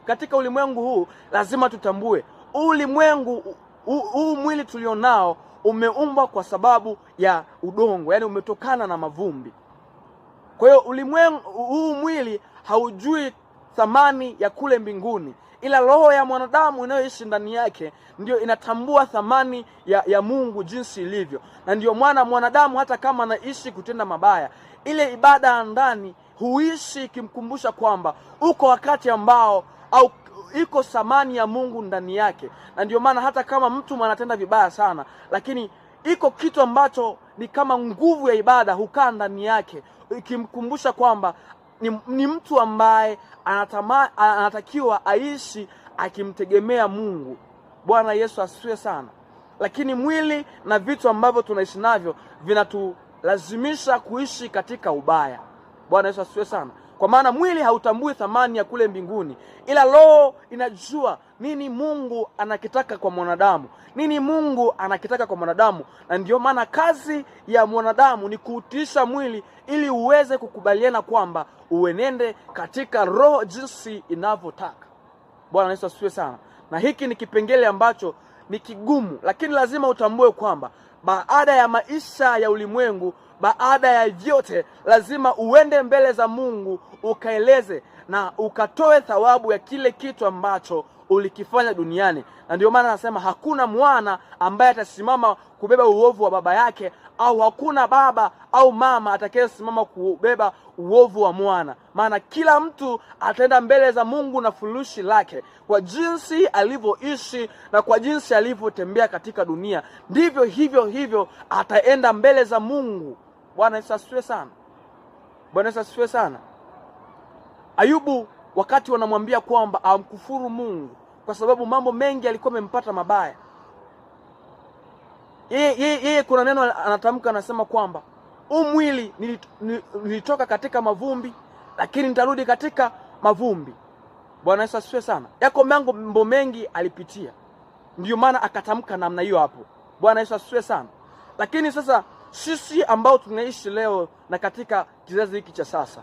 Katika ulimwengu huu lazima tutambue ulimwengu huu, mwili tulionao umeumbwa kwa sababu ya udongo, yaani umetokana na mavumbi. Kwa hiyo ulimwengu huu, mwili haujui thamani ya kule mbinguni, ila roho ya mwanadamu inayoishi ndani yake ndiyo inatambua thamani ya Mungu jinsi ilivyo. Na ndiyo maana mwanadamu hata kama anaishi kutenda mabaya, ile ibada ya ndani huishi ikimkumbusha kwamba uko wakati ambao au iko thamani ya Mungu ndani yake. Na ndio maana hata kama mtu anatenda vibaya sana, lakini iko kitu ambacho ni kama nguvu ya ibada hukaa ndani yake ikimkumbusha kwamba ni mtu ambaye anatakiwa aishi akimtegemea Mungu. Bwana Yesu asifiwe sana. Lakini mwili na vitu ambavyo tunaishi navyo vinatulazimisha kuishi katika ubaya. Bwana Yesu asifiwe sana. Kwa maana mwili hautambui thamani ya kule mbinguni, ila roho inajua nini Mungu anakitaka kwa mwanadamu, nini Mungu anakitaka kwa mwanadamu. Na ndiyo maana kazi ya mwanadamu ni kuutiisha mwili ili uweze kukubaliana kwamba uenende katika roho jinsi inavyotaka. Bwana Yesu asifiwe sana. Na hiki ni kipengele ambacho ni kigumu, lakini lazima utambue kwamba baada ya maisha ya ulimwengu, baada ya vyote, lazima uende mbele za Mungu ukaeleze na ukatoe thawabu ya kile kitu ambacho ulikifanya duniani. Na ndio maana anasema hakuna mwana ambaye atasimama kubeba uovu wa baba yake, au hakuna baba au mama atakayesimama kubeba uovu wa mwana, maana kila mtu ataenda mbele za Mungu na furushi lake, kwa jinsi alivyoishi na kwa jinsi alivyotembea katika dunia, ndivyo hivyo hivyo ataenda mbele za Mungu. Bwana Yesu asifiwe sana. Bwana Yesu asifiwe sana. Ayubu wakati wanamwambia kwamba amkufuru Mungu kwa sababu mambo mengi alikuwa amempata mabaya, yeye kuna neno anatamka, anasema kwamba huu mwili nilitoka katika mavumbi, lakini nitarudi katika mavumbi. Bwana Yesu asifiwe sana. Yako mambo mengi alipitia, ndiyo maana akatamka namna hiyo hapo. Bwana Yesu asifiwe sana. Lakini sasa sisi ambao tunaishi leo na katika kizazi hiki cha sasa,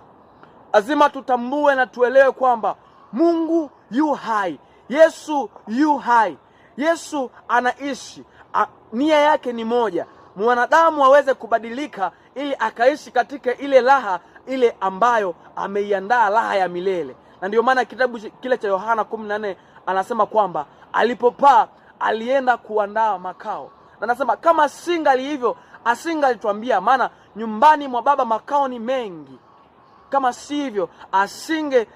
lazima tutambue na tuelewe kwamba Mungu yu hai, Yesu yu hai, Yesu anaishi. Nia yake ni moja, mwanadamu aweze kubadilika ili akaishi katika ile raha ile ambayo ameiandaa, raha ya milele. Na ndio maana kitabu kile cha Yohana 14 anasema kwamba alipopaa alienda kuandaa makao, na anasema kama singali hivyo asingalituambia, maana nyumbani mwa Baba makao ni mengi. Kama sivyo asingetuambia.